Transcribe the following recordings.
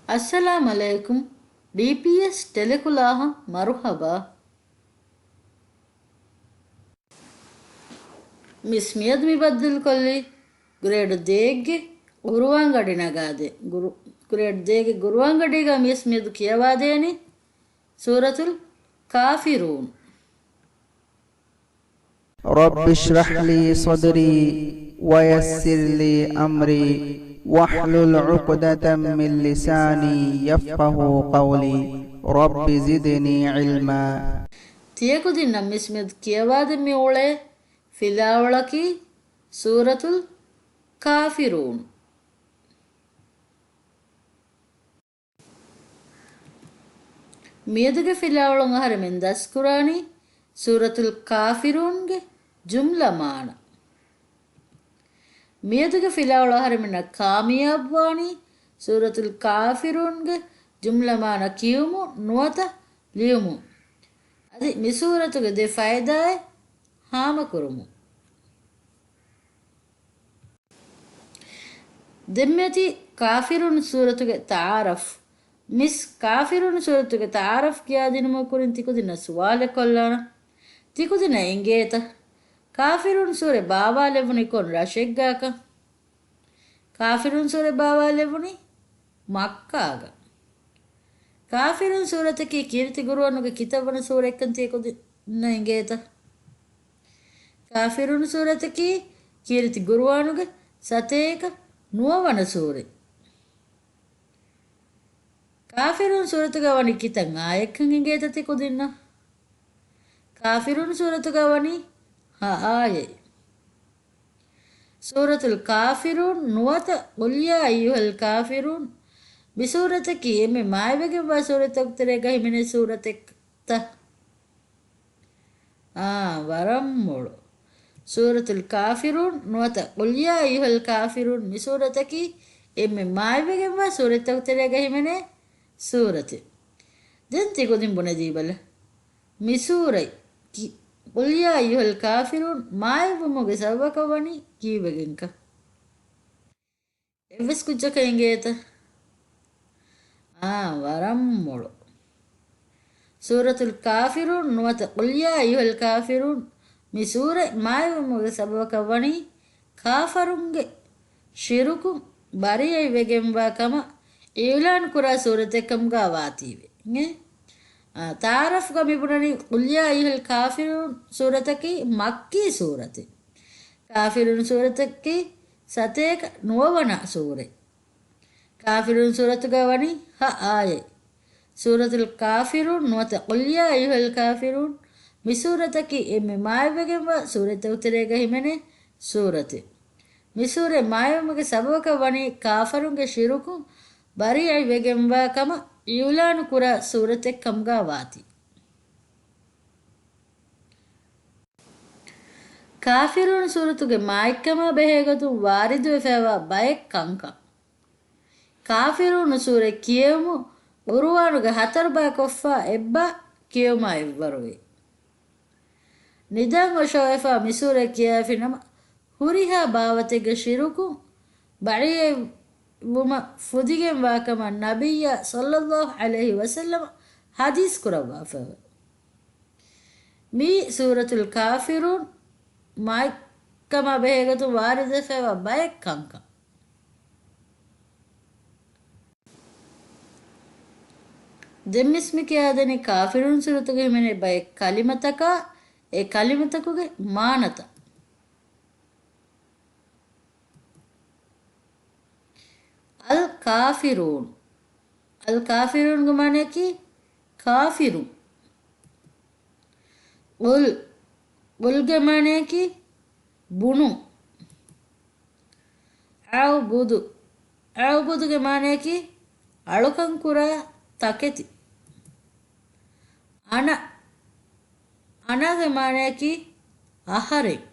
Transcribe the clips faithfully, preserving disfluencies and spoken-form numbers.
އައްސަލާމް ޢަލައިކުމް. ޑީޕީއެސް ޓެލެކުލާހަށް މަރުޙަބާ. މިސް މިއަދު މި ބައްދަލުކޮށްލީ ގްރޭޑް ދޭއްގެ ގުރުއާން ގަޑި ނަގާދޭ. ގުރު-، ގްރޭޑް ދޭގެ ގުރުއާން ގަޑީގަ މިސް މިއަދު ކިޔަވާދޭނީ ސޫރަތުލް ކާފިރޫން. رب اشرح لي صدري ويسر لي أمري واحلل عقدة من لساني يفقهوا قولي. رب زدني علما. ތިޔަކުދިންނަށް މިސް މިއަދު ކިޔަވާދޭން މި އުޅޭ ފިލާވަޅަކީ ސޫރަތުލް ކާފިރޫން. މިއަދުގެ ފިލާވަޅުން އަހަރެމެން ދަސްކުރާނީ ސޫރަތުލް ކާފިރޫންގެ ޖުމްލަ މާނަ. މިއަދުގެ ފިލާވަޅު އަހަރެމެންނަށް ކާމިޔާބުވާނީ ސޫރަތުލް ކާފިރޫންގެ ޖުމްލަ މާނަ ކިޔުމުން ނުވަތަ ލިޔުމުން. އަދި މި ސޫރަތުގެ ދެ ފައިދާއެއް ހާމަކުރުމުން. ދެންމެތި ކާފިރޫން ސޫރަތުގެ ތަޢާރަފް. މިސް ކާފިރޫން ސޫރަތުގެ ތަޢާރަފް ކިޔާދިނުމުގެ ކުރިން ތިކުދިންނަށް ސުވާލެއް ކޮށްލާނަން. ތިކުދިންނަށް އެނގޭތަ؟ ކާފިރޫން ސޫރަ ބާވާލެވުނީ ކޮން ރަށެއްގާކަން؟ ކާފިރޫން ސޫރަ ބާވާލެވުނީ މައްކާގަ. ކާފިރޫން ސޫރަތަކީ ކީރިތި ގުރުއާނުގެ ކިތައްވަނަ ސޫރައެއްކަން ތިޔަކުދިންނަށް އެނގޭތަ؟ ކާފިރޫން ސޫރަތަކީ ކީރިތި ގުރުއާނުގެ ސަތޭކަ ނުވަވަނަ ސޫރަ. ކާފިރޫން ސޫރަތުގަ ވަނީ ކިތައް އާޔަތްކަން އެނގޭތަ ތިކުދިންނަށް؟ ކާފިރޫން ސޫރަތުގަ ވަނީ ހަ އާޔަތް. ސޫރަތުލް ކާފިރޫން ނުވަތަ ޤުލް ޔާ އައްޔުހަލް ކާފިރޫން، މި ސޫރަތަކީ އެންމެ މާތްވެގެންވާ ސޫރަތްތަކުގެ ތެރޭގަ ހިމެނޭ ސޫރަތެއްތަ؟ އާ، ވަރަށް މޮޅު. ސޫރަތުލް ކާފިރޫން ނުވަތަ ޤުލް ޔާ އައްޔުހަލް ކާފިރޫން، މި ސޫރަތަކީ އެންމެ މާތްވެގެންވާ ސޫރަތްތަކުގެ ތެރޭގަ ހިމެނޭ ސޫރަތެއް. ދެން ތިކުދިން ބުނެދީބަލަ. މި ސޫރަތް ކި-، ޤުލް ޔާ އައްޔުހަލް ކާފިރޫން މާތްވުމުގެ ސަބަބަކަށް ވަނީ ކީއްވެގެންކަން އެއްވެސް ކުއްޖަކަށް އެނގޭތަ؟ އާ، ވަރަށް މޮޅު. ސޫރަތުލް ކާފިރޫން ނުވަތަ ޤުލް ޔާ އައްޔުހަލް ކާފިރޫން، މި ސޫރަތް މާތްވުމުގެ ސަބަބަކަށް ވަނީ ކާފަރުންގެ ޝިރުކުން ބަރީއަތްވެގެންވާ ކަމަށް އިޢުލާން ކުރާ ސޫރަތެއް ކަމުގަ ވާތީވެ. އެ، އާ، ތަޢާރަފްގަ މި ބުނަނީ ޤުލް ޔާ އައްޔުހަލް ކާފިރޫން ސޫރަތަކީ މައްކީ ސޫރަތެއް. ކާފިރޫން ސޫރަތަކީ ސަތޭކަ ނުވަވަނަ ސޫރަތް. ކާފިރޫން ސޫރަތުގަ ވަނީ ހަ އާޔަތް. ސޫރަތުލް ކާފިރޫން ނުވަތަ ޤުލް ޔާ އައްޔުހަލް ކާފިރޫން، މި ސޫރަތަކީ އެންމެ މާތްވެގެންވާ ސޫރަތްތަކުގެ ތެރޭގަ ހިމެނޭ ސޫރަތެއް. މި ސޫރަތް މާތްވުމުގެ ސަބަބަކަށް ވަނީ ކާފަރުންގެ ޝިރުކުން ބަރީއަތްވެގެންވާ ކަމަށް އިޢުލާނު ކުރާ ސޫރަތެއް ކަމުގަ ވާތީ. ކާފިރޫން ސޫރަތުގެ މާތްކަމާ ބެހޭގޮތުން ވާރިދުވެފައިވާ ބައެއް ކަންކަން. ކާފިރޫން ސޫރަ ކިޔެވުމުން ޤުރުއާނުގެ ހަތަރު ބައި ކޮށްފަ އެއްބަ ކިޔެވުމާ އެއްވަރުވޭ. ނިދާން އޮށޯވެފަ މި ސޫރަ ކިޔަވެފިނަމަ، ހުރިހާ ބާވަތެއްގެ ޝިރުކުން ބަރީއަތްވުމަށް ފުދިގެންވާކަމަށް ނަބިއްޔާ ޞައްލައްލާހު ޢަލައިހި ވަސައްލަމަ ޙަދީޘް ކުރައްވާފައެވެ. މިއީ ސޫރަތުލް ކާފިރޫން މާތްކަމާ ބެހޭގޮތުން ވާރިދުވެފައިވާ ބައެއް ކަންކަން. ދެން މިސް މި ކިޔާދެނީ ކާފިރޫން ސޫރަތުގަ ހިމެނޭ ބައެއް ކަލިމަތަކާ އެ ކަލިމަތަކުގެ މާނަތައް. އަލް ކާފިރޫން. އަލް ކާފިރޫންގެ މާނައަކީ ކާފިރުން. ޤުލް. ޤުލްގެ މާނައަކީ ބުނުން. އަޢުބުދު. އަޢުބުދުގެ މާނައަކީ އަޅުކަން ކުރާ ތަކެތި. އަނަ. އަނާގެ މާނައަކީ އަހަރެން.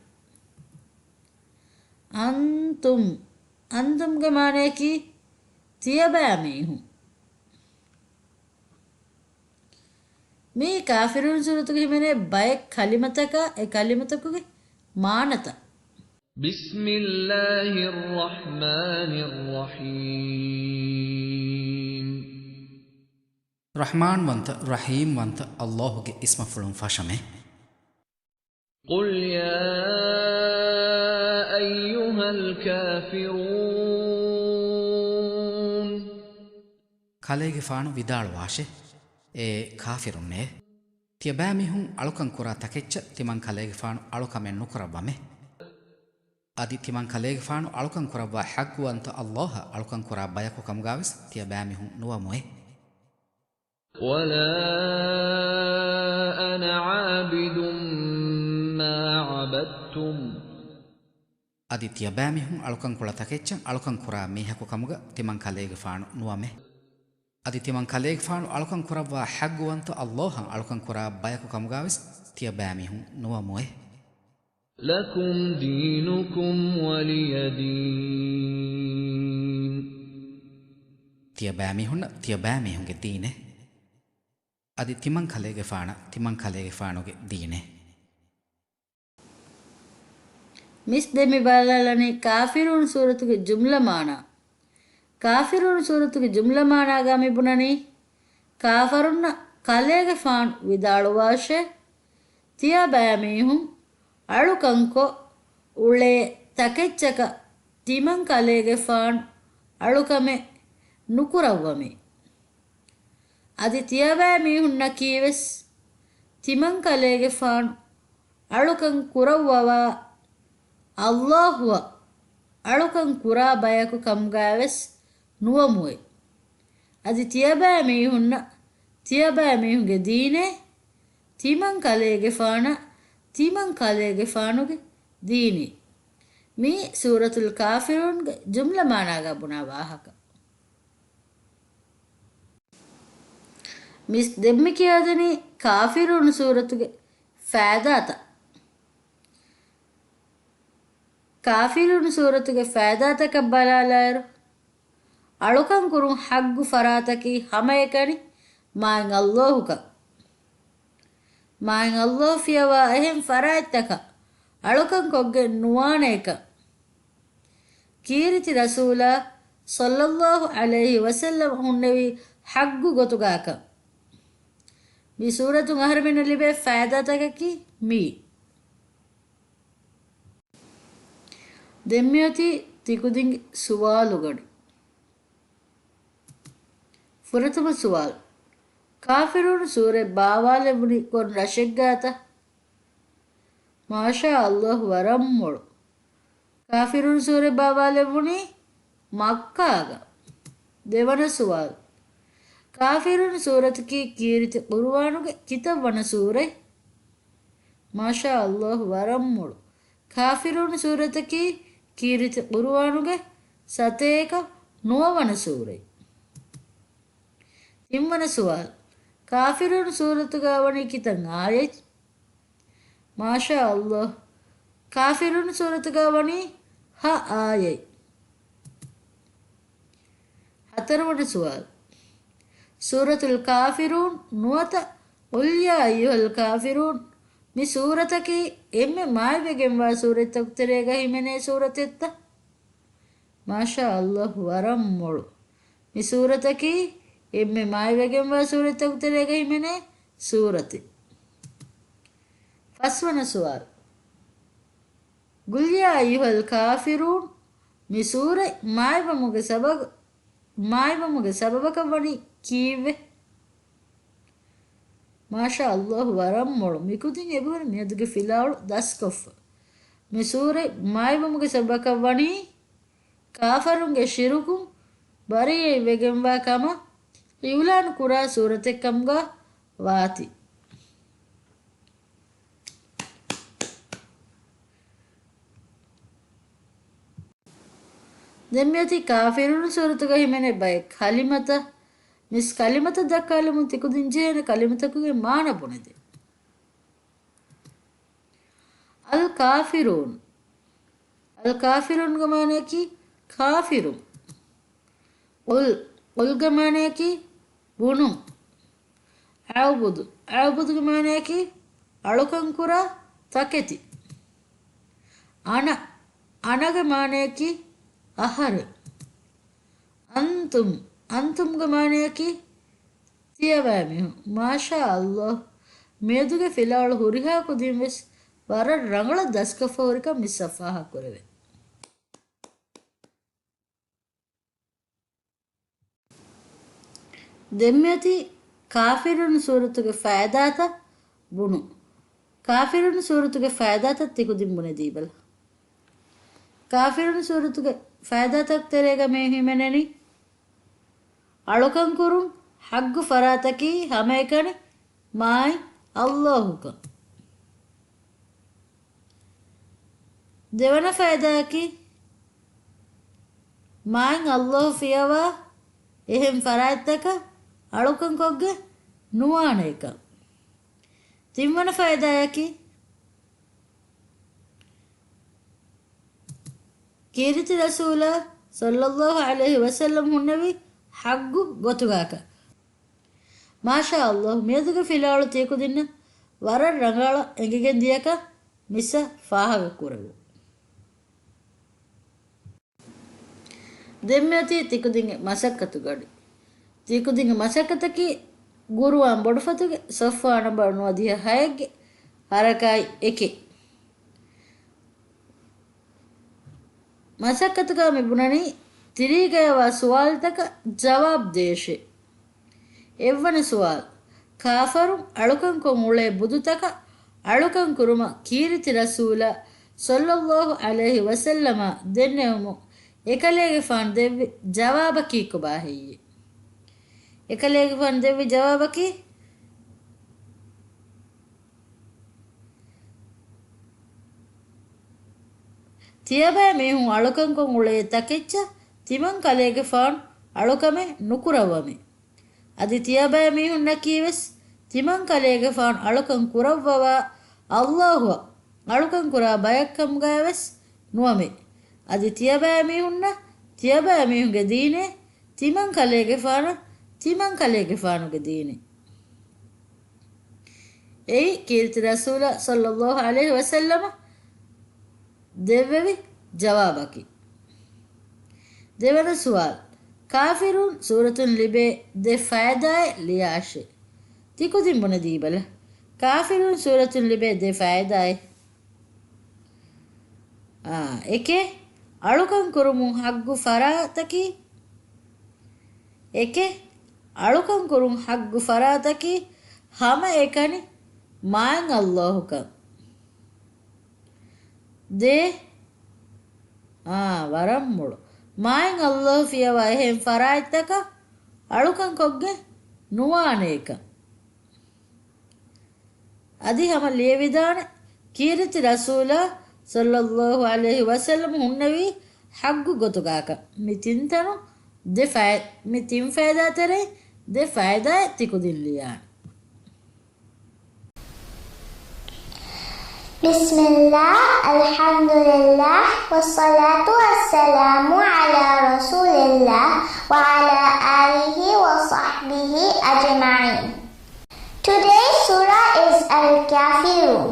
އަންތުމް. އަންތުމްގެ މާނައަކީ ތިޔަބައިމީހުން. މިއީ ކާފިރޫން ސޫރަތުގަ ހިމެނޭ ބައެއް ކަލިމަތަކާ އެ ކަލިމަތަކުގެ މާނަތައް. بسم الله الرحمن الرحيم. ރަޙްމާންވަންތަ، ރަޙީމްވަންތަ ﷲ ގެ އިސްމަށްފުޅުން ފަށަމޭ. قُلْ يَا أَيُّهَا الْكَافِرُونَ. ކަލޭގެފާނު ވިދާޅުވާށޭ، އޭ ކާފިރުންނޭ! ތިޔަބައިމީހުން އަޅުކަން ކުރާ ތަކެއްޗަށް ތިމަން ކަލޭގެފާނު އަޅުކަމެއް ނުކުރައްވަމޭ. އަދި ތިމަން ކަލޭގެފާނު އަޅުކަން ކުރައްވާ ޙައްޤުވަންތަ ﷲ އަށް އަޅުކަން ކުރާ ބަޔަކު ކަމުގާވެސް ތިޔަބައިމީހުން ނުވަމުއޭ. وَلَا أَنَا عَابِدٌ مَا عَبَدتُّمْ. އަދި ތިޔަބައިމީހުން އަޅުކަން ކުޅަ ތަކެއްޗަށް އަޅުކަން ކުރާ މީހަކު ކަމުގަ ތިމަން ކަލޭގެފާނު ނުވަމޭ. އަދި ތިމަން ކަލޭގެފާނު އަޅުކަން ކުރައްވާ ޙައްޤުވަންތަ ﷲ އަށް އަޅުކަން ކުރާ ބަޔަކު ކަމުގާވެސް ތިޔަބައިމީހުން ނުވަމުއޭ. لَكُمْ دِينُكُمْ وَلِيَ دِينِ. ތިޔަބައިމީހުންނަށް ތިޔަބައިމީހުންގެ ދީނެއް. އަދި ތިމަން ކަލޭގެފާނަށް ތިމަން ކަލޭގެފާނުގެ ދީނެއް. މިސް ދެން މި ބަލާލަނީ ކާފިރޫން ސޫރަތުގެ ޖުމްލަ މާނާ. ކާފިރޫން ސޫރަތުގެ ޖުމްލަ މާނާގަ މި ބުނަނީ، ކާފަރުންނަށް ކަލޭގެފާނު ވިދާޅުވާށޭ، ތިޔަބައިމީހުން އަޅުކަންކޮށް އުޅޭ ތަކެއްޗަކަށް ތިމަން ކަލޭގެފާނު އަޅުކަމެއް ނުކުރައްވަމޭ. އަދި ތިޔަބައިމީހުންނަކީވެސް ތިމަން ކަލޭގެފާނު އަޅުކަން ކުރައްވަވާ ﷲ އަށް އަޅުކަން ކުރާ ބަޔަކު ކަމުގައިވެސް ނުވަމުއެ. އަދި ތިޔަބައިމީހުންނަށް ތިޔަބައިމީހުންގެ ދީނޭ، ތިމަން ކަލޭގެފާނަށް ތިމަން ކަލޭގެފާނުގެ ދީނީ. މީ ސޫރަތުލް ކާފިރޫންގެ ޖުމްލަ މާނާގަ ބުނާ ވާހަކަ. މިސް ދެން މި ކިޔާދެނީ ކާފިރޫން ސޫރަތުގެ ފައިދާތައް. ކާފިރޫން ސޫރަތުގެ ފައިދާތަކަށް ބަލާލާއިރު، އަޅުކަން ކުރުން ޙައްޤު ފަރާތަކީ ހަމައެކަނި މާތް ﷲ ކަން. މާތް ﷲ ފިޔަވާ އެހެން ފަރާތްތަކަށް އަޅުކަން ކޮށްގެން ނުވާނޭކަން. ކީރިތި ރަސޫލާ ޞައްލައްލާހު ޢަލައިހި ވަސައްލަމަ ހުންނެވީ ޙައްޤު ގޮތުގާކަން. މި ސޫރަތުން އަހަރެމެންނަށް ލިބޭ ފައިދާތަކަކީ މީ. ދެން މިއޮތީ ތިކުދިންގެ ސުވާލުގަނޑު. ފުރަތަމަ ސުވާލު، ކާފިރޫން ސޫރަތް ބާވާލެވުނީ ކޮން ރަށެއްގާތަ؟ މާޝާ ﷲ ވަރަށް މޮޅު. ކާފިރޫން ސޫރަތް ބާވާލެވުނީ މައްކާގަ. ދެވަނަ ސުވާލު، ކާފިރޫން ސޫރަތަކީ ކީރިތި ޤުރުއާނުގެ ކިތައްވަނަ ސޫރަތް؟ މާޝާ ﷲ ވަރަށް މޮޅު. ކާފިރޫން ސޫރަތަކީ ކީރިތި ޤުރުއާނުގެ ސަތޭކަ ނުވަވަނަ ސޫރަތް. ތިންވަނަ ސުވާލު، ކާފިރޫން ސޫރަތުގަ ވަނީ ކިތައް އާޔަތް؟ މާޝާ ﷲ. ކާފިރޫން ސޫރަތުގަ ވަނީ ހަ އާޔަތް. ހަތަރުވަނަ ސުވާލު، ސޫރަތުލް ކާފިރޫން ނުވަތަ ޤުލް ޔާ އައްޔުހަލް ކާފިރޫން މި ސޫރަތަކީ އެންމެ މާތްވެގެންވާ ސޫރަތްތަކުގެ ތެރޭގަ ހިމެނޭ ސޫރަތެއްތަ؟ މާޝާ ﷲ ވަރަށް މޮޅު. މި ސޫރަތަކީ އެންމެ މާތްވެގެންވާ ސޫރަތްތަކުގެ ތެރޭގަ ހިމެނޭ ސޫރަތެއް. ފަސްވަނަ ސުވާލު، ޤުލް ޔާ އައްޔުހަލް ކާފިރޫން މި ސޫރަތް މާތްވުމުގެ ސަބަބު، މާތްވުމުގެ ސަބަބަކަށް ވަނީ ކީއްވެ؟ މާޝާ ﷲ ވަރަށް މޮޅު. މިކުދިން އެބަހުރި މިއަދުގެ ފިލާވަޅު ދަސްކޮށްފަ. މި ސޫރަތް މާތްވުމުގެ ސަބަބަކަށް ވަނީ ކާފަރުންގެ ޝިރުކުން ބަރީއަތްވެގެންވާ ކަމަށް އިޢުލާނު ކުރާ ސޫރަތެއްކަމުގަ ވާތީ. ދެން މިއޮތީ ކާފިރޫން ސޫރަތުގަ ހިމެނޭ ބައެއް ކަލިމަތައް. މިސް ކަލިމަތައް ދައްކާލަމުން ތިކުދިން ޖެހޭނެ ކަލިމަތަކުގެ މާނަ ބުނެދޭ. އަލް ކާފިރޫން. އަލް ކާފިރޫންގެ މާނައަކީ ކާފިރުން. ޤުލް، ޤުލްގެ މާނައަކީ ބުނުން. އަޢުބުދު، އަޢުބުދުގެ މާނައަކީ އަޅުކަން ކުރާ ތަކެތި. އަނަ، އަނަގެ މާނައަކީ އަހަރެން. އަންތުމް، އަންތުމްގެ މާނައަކީ ތިޔަބައިމީހުން، މާޝާ ﷲ، މިއަދުގެ ފިލާވަޅު ހުރިހާ ކުދިން ވެސް ވަރަށް ރަނގަޅަށް ދަސްކޮށްފަ ހުރިކަން މިސްއަށް ފާހަގަކުރެވޭ. ދެންމެއޮތީ ކާފިރުން ސޫރަތުގެ ފައިދާތައް ބުނުން. ކާފިރުން ސޫރަތުގެ ފައިދާތައް ތިކުދިން ބުނެދީބަލަ. ކާފިރުން ސޫރަތުގެ ފައިދާތައް ތެރޭގަ މި ހިމެނެނީ، އަޅުކަން ކުރުން ޙައްޤު ފަރާތަކީ ހަމައެކަނި މާތް ﷲ ކަން. ދެވަނަ ފައިދާއަކީ، މާތް ﷲ ފިޔަވާ އެހެން ފަރާތްތަކަށް އަޅުކަން ކޮށްގެން ނުވާނޭކަން. ތިންވަނަ ފައިދާއަކީ، ކީރިތި ރަސޫލާ ޞައްލައްލާހު ޢަލައިހި ވަސައްލަމް ހުންނެވީ ޙައްޤު ގޮތުގާކަން. މާޝާ ﷲ، މިއަދުގެ ފިލާވަޅު ތިޔަކުދިންނަށް ވަރަށް ރަނގަޅަށް އެނގިގެން ދިޔަކަން މިސްއަށް ފާހަގަ ކުރެވުން. ދެންމެއޮތީ ތިކުދިންގެ މަސައްކަތުގަޑި. ތިކުދިންގެ މަސައްކަތަކީ ޤުރުއާން ބޮޑުފަތުގެ ޞަފްޙާ ނަންބަރު ނުވަދިހަ ހައެއްގެ ހަރަކާތް އެކެއް. މަސައްކަތުގަ މި ބުނަނީ ތިރީގަޔަވާ ސުވާލުތަކަށް ޖަވާބު ދޭށޭ. އެއްވަނަ ސުވާލު، ކާފަރުން އަޅުކަންކޮށް އުޅޭ ބުދުތަކަށް އަޅުކަން ކުރުމަށް ކީރިތި ރަސޫލާ ޞައްލައްލާހު ޢަލައިހި ވަސައްލަމާ ދެންނެވުމުން އެކަލޭގެފާނު ދެއްވި ޖަވާބަކީ ކޮބާ ހެއްޔޭ؟ އެކަލޭގެފާނު ދެއްވި ޖަވާބަކީ، ތިޔަބައިމީހުން އަޅުކަންކޮށް އުޅޭ ތަކެއްޗަށް ތިމަން ކަލޭގެފާނު އަޅުކަމެއް ނުކުރައްވަމޭ. އަދި ތިޔަބައިމީހުންނަކީވެސް ތިމަން ކަލޭގެފާނު އަޅުކަން ކުރައްވަވާ ﷲ އަށް އަޅުކަން ކުރާ ބަޔަކަށްކަމުގައިވެސް ނުވަމޭ. އަދި ތިޔަބައިމީހުންނަށް ތިޔަބައިމީހުންގެ ދީނޭ، ތިމަން ކަލޭގެފާނަށް ތިމަން ކަލޭގެފާނުގެ ދީނޭ. އެއީ ކީރިތި ރަސޫލާ ޞައްލައްލާހު ޢަލައިހި ވަސައްލަމަ ދެއްވެވި ޖަވާބަކީ. ދެވަނަ ސުވާލު، ކާފިރުން ސޫރަތުން ލިބޭ ދެ ފައިދާއެއް ލިޔާށޭ. ތިކުދިން ބުނެދީބަލަ. ކާފިރުން ސޫރަތުން ލިބޭ ދެ ފައިދާއެއް. އާ، އެކެއް، އަޅުކަން ކުރުމުން ޙައްޤު ފަރާތަކީ، އެކެއް، އަޅުކަން ކުރުން ޙައްޤު ފަރާތަކީ ހަމައެކަނި މާތް ﷲ ކަން. ދޭ، އާ، ވަރަށް މޮޅު. މާތް ﷲ ފިޔަވާ އެހެން ފަރާތްތަކަށް އަޅުކަން ކޮށްގެން ނުވާނޭކަން. އަދި ހަމަ ލިޔެވިދާނެ، ކީރިތި ރަސޫލާ ޞައްލައްލާހު ޢަލައިހި ވަސައްލަމް ހުންނެވީ ޙައްޤު ގޮތުގާކަން. މި ތިން ތަނު ދެ ފައި-، މި ތިން ފައިދާ ތެރެއިން ދެ ފައިދާއެއް ތިކުދިން ލިޔާނެ. بسم الله، الحمد لله، والصلاة والسلام على رسول الله وعلى آله وصحبه أجمعين. Today's surah is Al-Kafirun.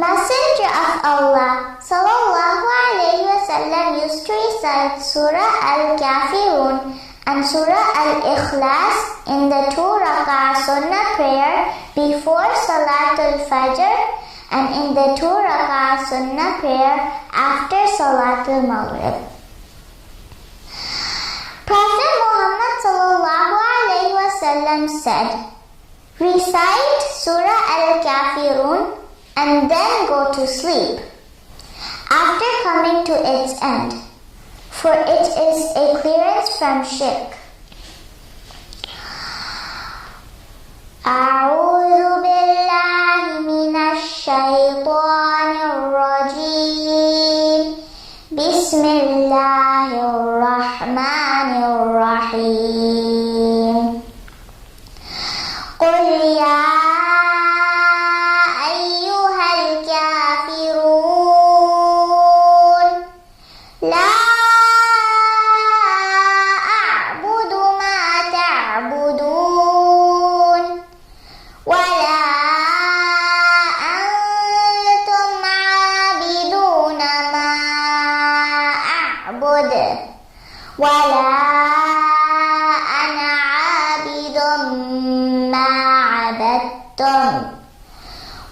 Messenger of Allah صلى الله عليه وسلم used to recite Surah Al-Kafirun and Surah Al-Ikhlas in the two rak'ah Sunnah prayer before Salatul Fajr and in the two rak'ah Sunnah prayer after Salatul Maghrib. Prophet Muhammad صلى الله عليه وسلم said, "Recite Surah Al-Kafirun and then go to sleep after coming to its end, for it is a clearance from shirk." أعوذ بالله من الشيطان الرجيم. بسم الله الرحمن الرحيم. قل يا أيها الكافرون، لا أعبد ما تعبدون،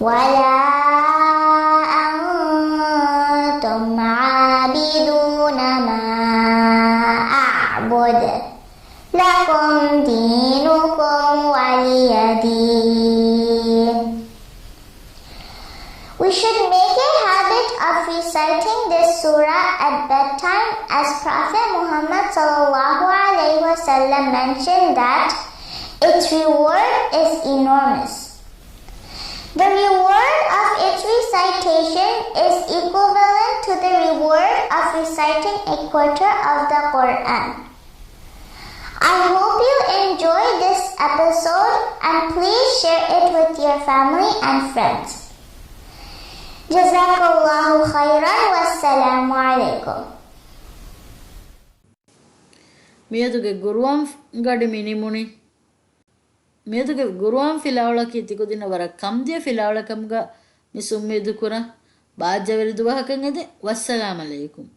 ولا أنتم عابدون ما أعبد. لكم دينكم ولي دين. We should make a habit of reciting this surah at bedtime, as Prophet Muhammad صلى الله عليه وسلم mentioned that its reward is enormous. The reward of its recitation is equivalent to the reward of reciting a quarter of the Quran. I hope you enjoy this episode and please share it with your family and friends. جزاك الله خيرا والسلام عليكم. މިއަދުގެ ގުރުއާން ގަޑި މި ނިމުނީ. މިއަދުގެ ގުރުއާން ފިލާވަޅަކީ ތިކުދިންނަށް ވަރަށް ކަމްދިޔަ ފިލާވަޅެއް ކަމުގަ މިސް އުއްމީދު ކުރަން. ބާއްޖަވެރި ދުވަހަކަށް އެދެން. ވައްސަލާމް ޢަލައިކުމް.